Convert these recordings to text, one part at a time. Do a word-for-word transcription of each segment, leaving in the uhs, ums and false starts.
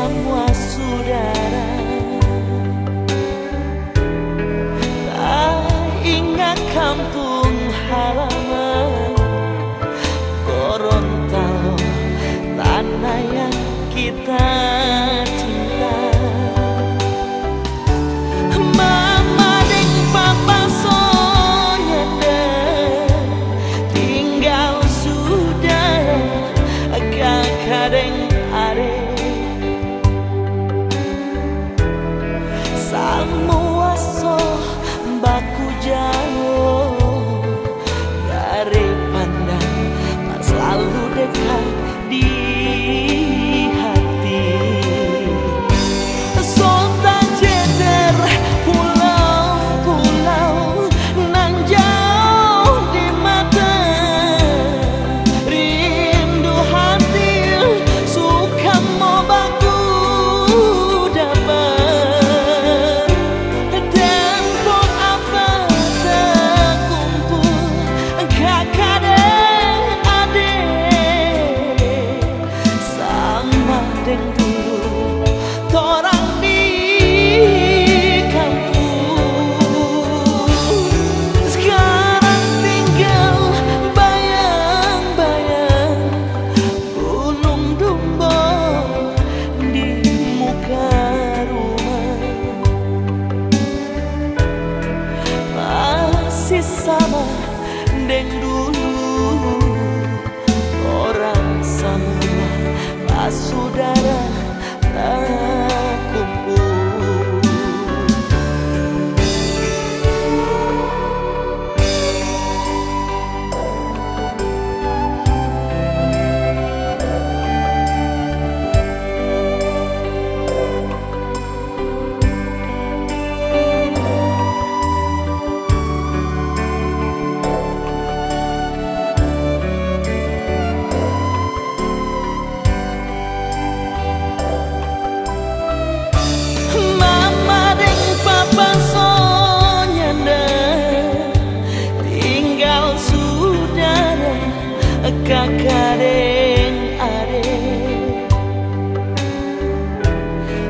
Samua sudara, tainga kampung halaman, Gorontalo, tanah yang kita cinta. Mama deng papa so nyanda, tinggal sudara, kaka deng ade. Samua so baku jao dari pandang, mar slalu dekat di hati. So tajejer pulau-pulau, nang jao di mata. Rindu hati suka mo baku dapa. Tempo apa takumpul, kaka deng ade, sama deng dulu torang di kampung. Skarang tinggal bayang-bayang Gunung Dumbo di muka rumah. Masih sama deng dulu, orang samua basudara takumpul. Mama deng papa so nyanda, tinggal sudara, kaka deng ade.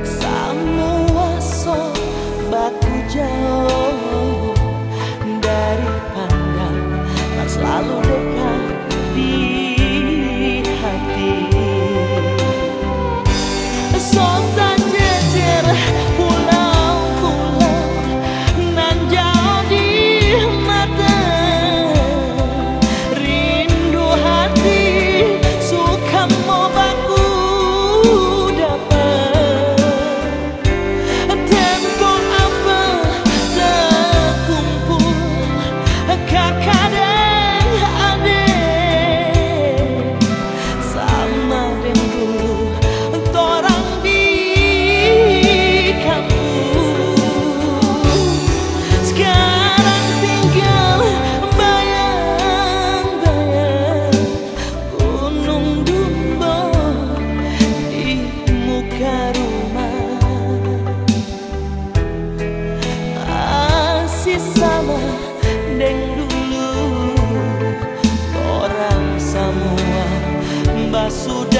Samua so baku jao dari pandang, mar slalu dekat di hati. So tajejer pulau-pulau, nang jao di mata. Rindu hati suka mo baku dapa. Tempo apa takumpul, kaka deng ade, sama deng dulu torang di kampung. Skarang tinggal bayang-bayang Gunung Dumbo di muka rumah. Masih sama deng dulu, torang samua basudara.